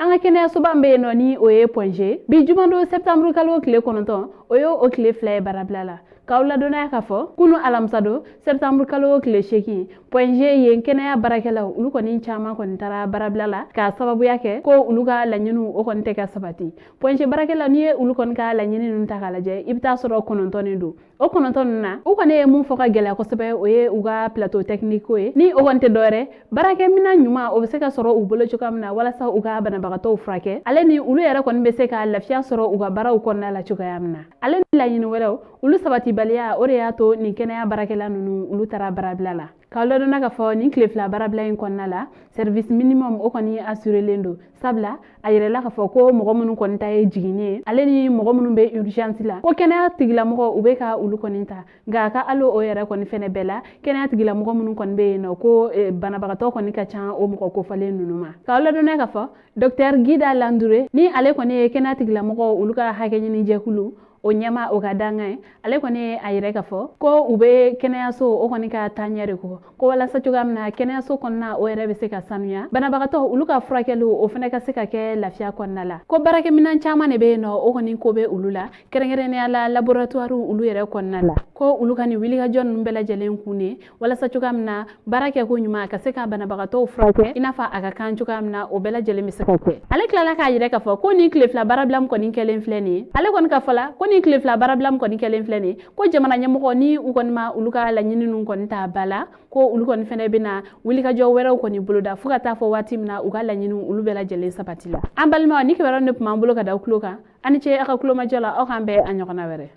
An ka kɛnɛyasoba min bɛ yen nɔ, ni o ye Point G, bi jumadon septembre kalo tile 9, o ye o tile 2 ye baarabila la. K'aw ladɔnniya k'a fɔ kunu alamisa don septembre kalo tile 8, Point G yen kɛnɛya baarakɛlaw, olu kɔni caman kɔni taara baarabila la k'a sababuya kɛ ko olu ka laɲiniw, o kɔni tɛ ka sabati. Point G baarakɛlaw, n'i ye olu kɔni ka laɲini ninnu ta k'a lajɛ, i bɛ taa sɔrɔ 9 de don. O 9 ninnu na, u kɔni ye mun fɔ ka gɛlɛya kosɛbɛ, o ye u ka plateau technique ko ye, ni o kɔni tɛ dɔwɛrɛ, baarakɛminɛn ɲuman, o bɛ se ka sɔrɔ u bolo cogoya min na walasa u ka banabagatɔw furakɛ, ale ni olu yɛrɛ kɔni bɛ se ka lafiya sɔrɔ u ka baaraw kɔnɔna la cogoya min na. Ale ni laɲini wɛrɛw, olu sabatibaliya, o de y'a to nin kɛnɛya baarakɛla ninnu, olu taara baarabila la. K'aw ladɔnna k'a fɔ nin tile 2 baarabila in kɔnɔna la, service minimum, o kɔni assurélen don, sabula a yɛrɛla k'a fɔ ko mɔgɔ minnu kɔni ta ye jiginni ye, ale ni mɔgɔ minnu bɛ urgence la, ko kɛnɛya tigilamɔgɔ, u bɛ ka olu kɔni ta. Nka ka hali o yɛrɛ kɔni fɛnɛ bɛɛ la, kɛnɛya tigilamɔgɔ minnu kɔni bɛ yen nɔ, ko banabagatɔ kɔni ka ca o mɔgɔ kofɔlen ninnu ma. K'aw ladɔnniya k'a fɔ docteur Guida Landouré, ni ale kɔni ye kɛnɛya tigilamɔgɔ olu ka hakɛ ɲini jɛkulu o ɲɛma, o ka dangan ye, ale kɔni ye a yɛrɛ k'a fɔ ko u bɛ kɛnɛyaso o kɔni ka taaɲɛ de kɔ, ko walasa cogoya min na kɛnɛyaso kɔnɔna, o yɛrɛ bɛ se ka sanuya, banabagatɔ olu ka furakɛliw, o fana ka se ka kɛ lafiya kɔnɔna la. Ko baarakɛminɛn caman de bɛ yen nɔ, o kɔni ko bɛ olu la, kɛrɛnkɛrɛnnenya la laboratoire olu yɛrɛ kɔnɔna la, ko olu ka nin wulikajɔ ninnu bɛɛ lajɛlen kun de walasa cogoya min na baara kɛ ko ɲuman ka se ka banabagatɔw furakɛ i n'a fɔ a ka kan cogoya min na, o bɛɛ lajɛlen bɛ se ka kɛ. Ale tilala k'a yɛrɛ k'a fɔ ko nin tile 2 baarabila min kɔni kɛlen filɛ nin ye, ale kɔni ka fɔ la ko nin tile 2 baarabila min kɔni kɛlen filɛ nin ye, ko jamana ɲɛmɔgɔ ni u kɔni ma olu ka laɲini ninnu kɔni ta ba la, ko olu kɔni fɛnɛ bɛna wulikajɔ wɛrɛw kɔni boloda fo ka taa fɔ waati min na u ka laɲiniw, olu bɛɛ lajɛlen sabati la. An balimaw, ni kibaruya de tun b'an bolo ka da tulo kan. Aw ni ce a ka kulomajɔ la. Aw k'an bɛn a ɲɔgɔnna wɛrɛ.